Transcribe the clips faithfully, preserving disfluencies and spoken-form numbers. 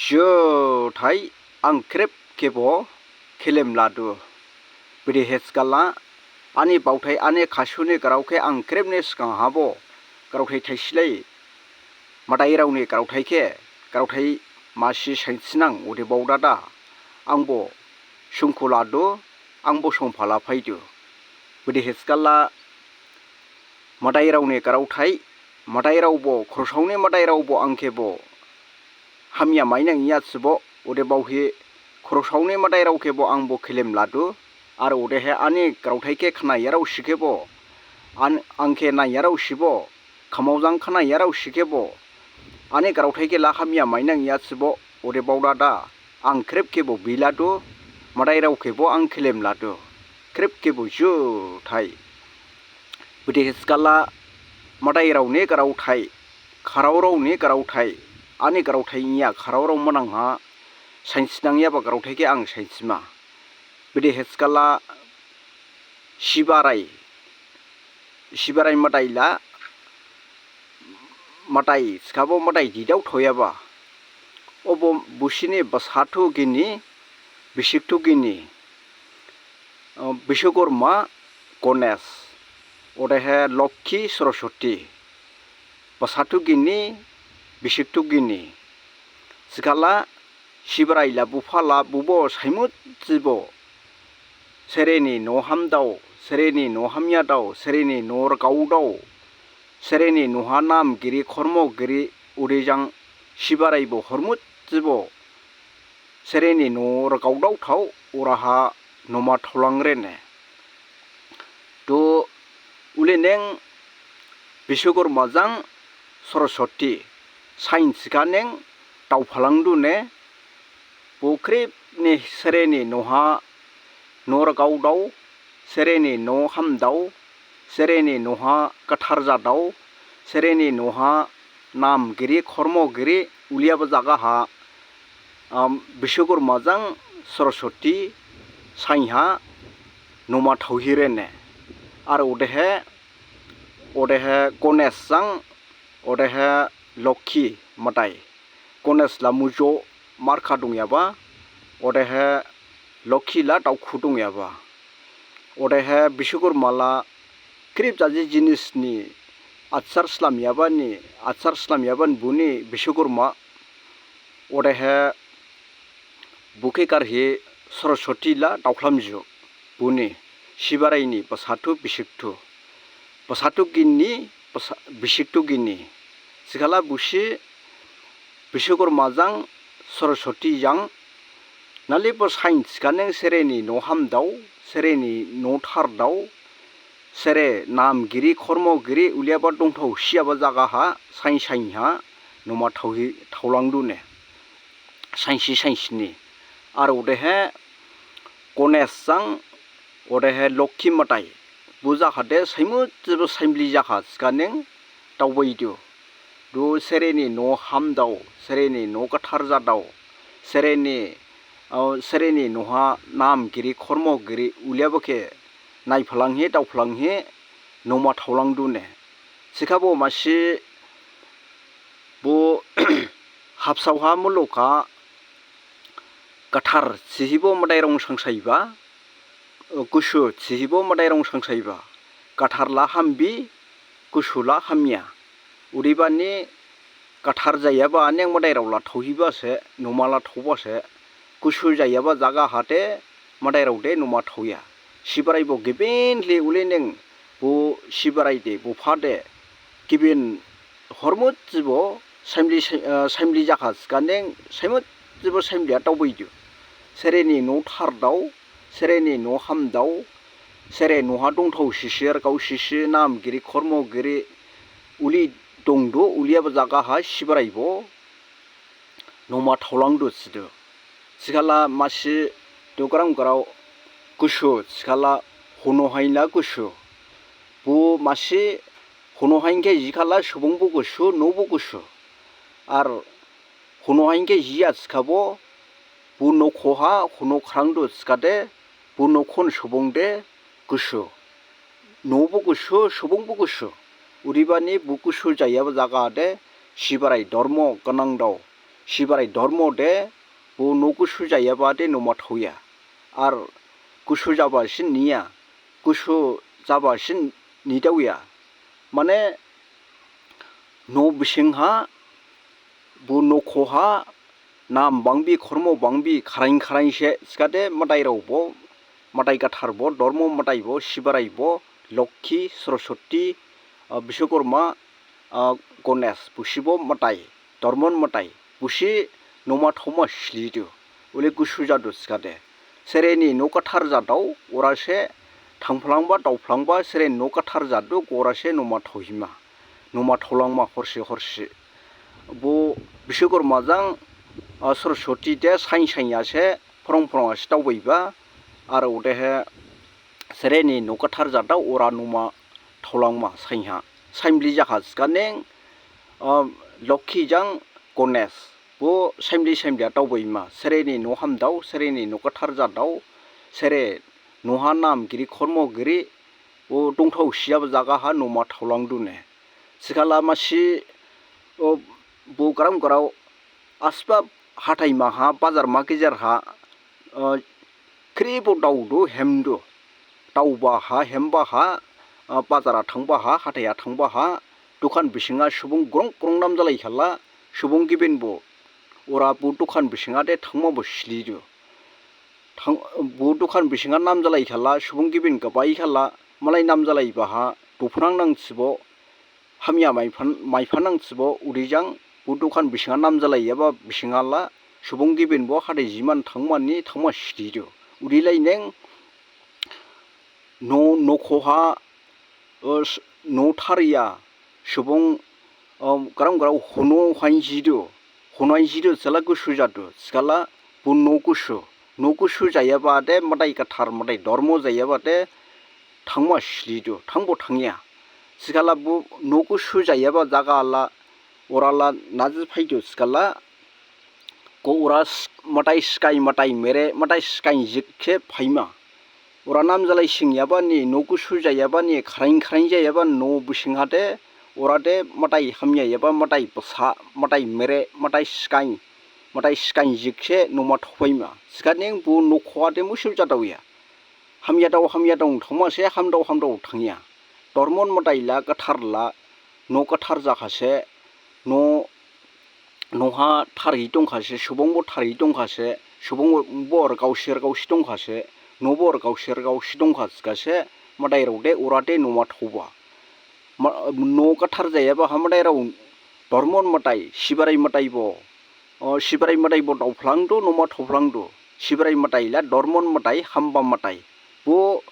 Juthai, ang khrip khebo khulum ladu. Bede thikhala, ani baothai, ani khasuni grao khe ang khrip ni sgang habo graothai thaisi lai, madairao ni graothai khe, graothai masi sainthinang ode baodada, angbo songkhu ladu, angbo songpha la phaidu. Bede thikhala, madairao ni graothai, madairaobo, khorosao ni madairaobo ang khebo hamya mainang ya thibo, ode baohi khorosao ni madairao khebo angbo khulum ladu, ar odehe ani graothai khe khnayarao si khebo, an-, ang khe nayarao sibo, khmao jang khnayarao si khebo, ani graothai khe la hamya mainang ya thibo, ode baodada, ang khrip khebo bi ladu, madairao khebo ang khulum ladu. Khrip khebo juthai. Bede thikhala, madairao ni graothai, kharaorao ni graothai, ani graothai niya, kharaorao manang ha sainthinang yaba graothai khe ang sainthima. Bede thikhala, Sibarai, Sibarai madai la, madai thikhabo madai didao thaoyaba. Obo bonsi ni basathu gini, bisikthu gini, o, Biswakarma, Ganesh, odehe Lokhi, Saraswati, basathu gini, bisikthu gini. Thikhala, Sibarai la bupha la bubo saimu thibo, sere ni noh hamdao, sere ni noh hamyadao, sere ni noh ragaodao, sere ni noh ha nam giri, khormo giri, ode jang Sibaraibo hormu thibo, sere ni noh ragaodao thao, oraha noma thaolang rene. To, ule neng Biswakarma jang Saraswati sainthikha neng daophalangdu ne, bo khrip ni sere ni noh ha noh ragaodao, sere ni noh hamdao, sere ni noh ha gathar jadao, sere ni noh ha nam giri, khormo giri, uliyaba jaga ha, am, Biswakarma jang Saraswati sain ha noma thaohi rene. Ar odehe, odehe Ganesh jang, odehe Lokhi madai. Ganesh la mujo markha dongyaba, odehe Lokhi la daokhu dongyaba. Odehe Biswakarma la khrip jaji jinis ni achar slamyaba ni, achar slamyaba ni buni Biswakarma, odehe bo khe garhi Saraswati la daokhlamju, buni Sibarai ni basathu bisikthu, basathu gini, basa-, bisikthu gini. Thikhala bonsi Biswakarma jang Saraswati jang nalibo sainthikha neng sere ni noh hamdao, sere ni noh thardao, sere nam giri, khormo giri, uliyaba dongthao siyaba jaga ha, sain sain ha, noma thaohi, thaolangdu ne. Sainsi, sainsi ni. Ar odehe Ganesh jang, odehe Lokhi madai. Bo jakhade saimu thibo sainbli jakha thikha neng daobaidu. Do sere ni noh hamdao, sere ni noh gathar jadao, sere ni, o, sere ni noh ha nam giri, khormo giri, uliyaba khe naiphalanghi, daophalanghi, noma thaolangdu ne. Thikhabo masi bo habsao ha muluk ha gathar thihibo madairao sangsaiba, o, gusu thihibo madairao sangsaiba. Gathar la hambi, gusu la hamya. Odebani gathar jayaba neng madairao la thaohiba se, noma la thaoba se. Gusu jayaba jaga ha de madairao de noma thaoya. Sibaraibo gibin le ule neng bo Sibarai de, bupha de, gibin hormu thibo sainbli sai-, eh, sainbli jakha thikha neng saimu thibo sainbli ha daobaidu. Sere ni noh thardao, sere ni noh hamdao, sere noh ha dongthao sisi, ragao sisi, nam giri, khormo giri, uli dongdu, uliyaba jaga ha Sibaraibo noma thaolangdu thidu. Thikhala masi dugrao grao gusu, thikhala hono hain la gusu. Bo masi hono hain khe jikhala subung bo gusu, noh bo gusu. Ar hono hain khe jiya thikhabo, bo nokho ha hono khrangdu thikhade, bo nokho ni subung de gusu. Noh bo gusu, subung bo gusu. Odebani bo gusu jayaba jaga de Sibarai dormo gnang dao, Sibrai dormo de, bo noh gusu jayaba de noma thaoya. Ar gusu jaba sin niya, gusu jaba sin nidaoya. Mane, noh bising ha, bo nokho ha, nam bangbi, khormo bangbi, kharain kharain se, thikhade madai rao bo, madai gathar bo, dormo madai bo, Sibrai bo, Lokhi, Saraswati, ah, Biswakarma, ah, Ganesh, busi bo madai, dormon madai, busi noma thaoma slidu, ule gusu jadu thikhade. Sereni noh gathar jadao, ora se thangphlangba, daophlangba, sereni noh gathar jadu, ora se noma thaohima, noma thaolangma horsi horsi. Bo Biswakarma jang, ah, Saraswati de sain sain ya se, phorong phorong ya se daobaiba, ar odehe sereni noh gathar jadao ora noma thaolangma sain ha. Sainbli jakha thikhane, ah, Lokhi jang Ganesh, bo sainbli sainbli ya daobaima, sereni noh hamdao, sereni noh gathar jadao, sere noh ha nam giri, khormo giri, bo dongthao siyaba jaga ha noma thaolangdu ne. Thikhala masi, o, bo garam garao, asba hathai ma ha, bazar ma gejer ha, o, khribo daodu, hemdu. Daoba ha, hemba ha, o, bazar ha thangba ha, hathai ha thangba ha, dukhan bising ha subung grong grong nam jalai khala, subung gibin bo, ora bo dukhan bising ha de thangma bo slidu. Thang, bo dukhan bising ha nam jalai khala, subung gibin gabai khala, malai nam jalaiba ha, duphnang nang thibo, hamya maiphan, maiphan nang thibo, uri jang, bo dukhan bising ha nam jalaiyaba bising ha la, subung gibin bo hathai jiman thangmani, thangma slidu. Uri lai neng, noh, nokho ha, o, s-, noh thariya, subung, o, garam garao hono hain jidu, hono hain jidu, thikhala gusu jadu, thikhala bo noh gusu, noh gusu jayaba de, madai gathar, madai dormo jayaba de, thangma slidu, thangbo thangya. Thikhala bo noh gusu jayaba jaga la, ora la naji phaidu, thikhala, ko ora s-, madai skai, madai mere, madai skai jik khe phaima. Ora nam jalai singyabani, noh gusu jayabani, khrain khrain jayaba noh bising ha de, ora de madai hamyayaba, madai basa, madai mere, madai skai, madai skai jik se noma thaophaima. Thikhaneng bo nokho ha de musi jadaoya. Hamyadao hamyadao thangma se, hamdao hamdao thangya. Dormon madai la, gathar la, noh gathar jakha se, noh, noh ha tharhi dongkha se, subung bo tharhi dongkha se, subung bo rgaosi rgaosi dongkha se, noh bo rgaosi rgaosi dongkha thikha se, madai rao de ora de noma thaoba. Ma-, noh gathar jayaba ha madai rao dormon madai, Sibrai madai bo, o, Sibrai madai bo daophlangdu, noma thaophlangdu. Sibrai madai la dormon madai, hamba madai. Bo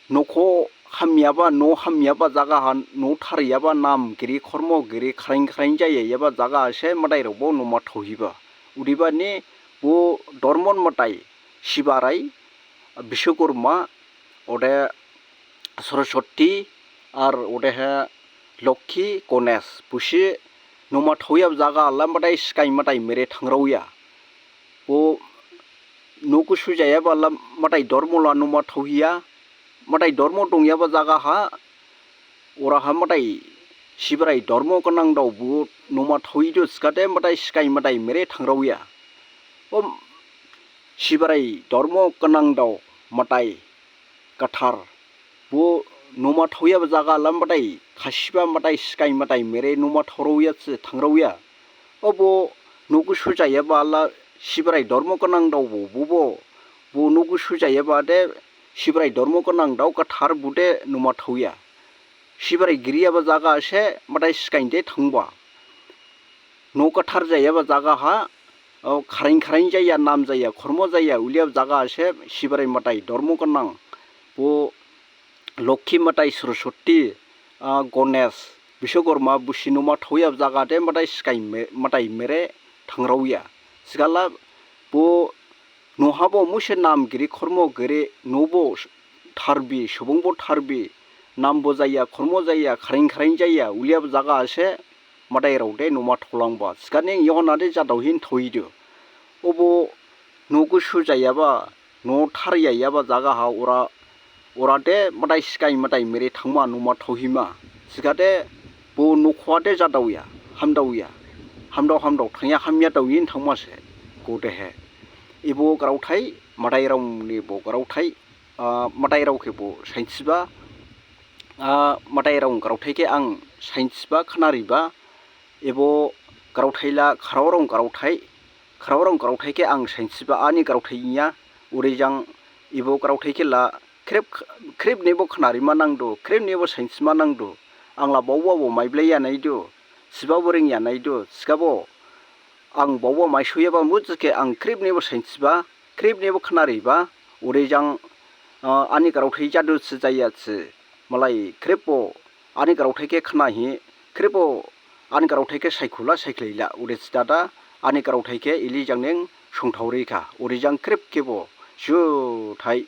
nokho hamyaba, noh hamyaba jaga ha, noh thariyaba, nam giri, khormo giri, khrain khrain jayayaba jaga ha se madai rao bo noma thaohiba. Odebani bo dormon madai, Sibrai, Biswakarma, ode Saraswati, ar odehe Lokhi, Ganesh, busi noma thaoyaba jaga la madai skai madai mere thangraoya. Bo noh gusu jayaba la madai dormo la noma thaohiya, madai dormo dongyaba jaga ha, ora ha madai Sibrai dormo gnang dao bo noma thaohidu thikhade madai skai madai mere thangraoya. Bo Sibrai dormo gnang dao madai gathar. Bo noma thaoyaba jaga la madai khasiba, madai skai, madai mere noma thaoraoya se thangraoya. O bo noh gusu jayaba la Sibrai dormo gnang dao bo, bo bo, bo noh gusu jayaba de Sibrai dormo gnang dao gathar bo de noma thaoya. Sibrai giriyaba jaga se madai skai de thangba. Noh gathar jayaba jaga ha, o, khrain khrain jaya, nam jaya, khormo jaya, uliyaba jaga se Sibrai madai dormo gnang. Bo Lokhi madai, Saraswati, a, Ganesh, Biswakarma, busi noma thaoyaba jaga de madai skai me-, madai mere thangraoya. Thikhala bo noh ha bo musi nam giri, khormo giri, noh bo tharbi, subung bo tharbi, nam bo jaya, khormo jaya, khrain khrain jaya, uliyaba jaga se madai rao de noma thaolangba. Thikhaneng yaohon ha de jadao hin thaohidu. O bo noh gusu jayaba, noh thariyayaba jaga ha ora, ora de madai skai madai mere thangma noma thaohima. Thikhade bo nokho ha de jadaoya, hamdaoya. hamdao hamdao thangya, hamya daoyin thangma se. Godehe ebo graothai, madairao ni bo graothai, ah, madairao khe bo sainthiba, ah, madairao graothai khe ang sainthiba, khnariba, ebo graothai la khraorao graothai, khraorao graothai khe ang sainthiba, ani graothai niya. Ode jang ebo graothai khe la khrip, khrip nebo khnarima nangdu, khrip nebo sainthima nangdu. Ang la baoba bo maiblaiya naidu, thiba bo ringya naidu, thikhabo ang baoba maisoyaba muji khe ang khrip nebo sainthiba, khrip nebo khnariba. Ode jang, ah, ani graothai jadu thi jaya thi, malai khrip bo ani graothai khe khnahi, khrip bo ani graothai khe saikhula saikhlaila. Ode thi dada ani graothai khe ili jang ning songthaorikha. Ode jang khrip khebo juthai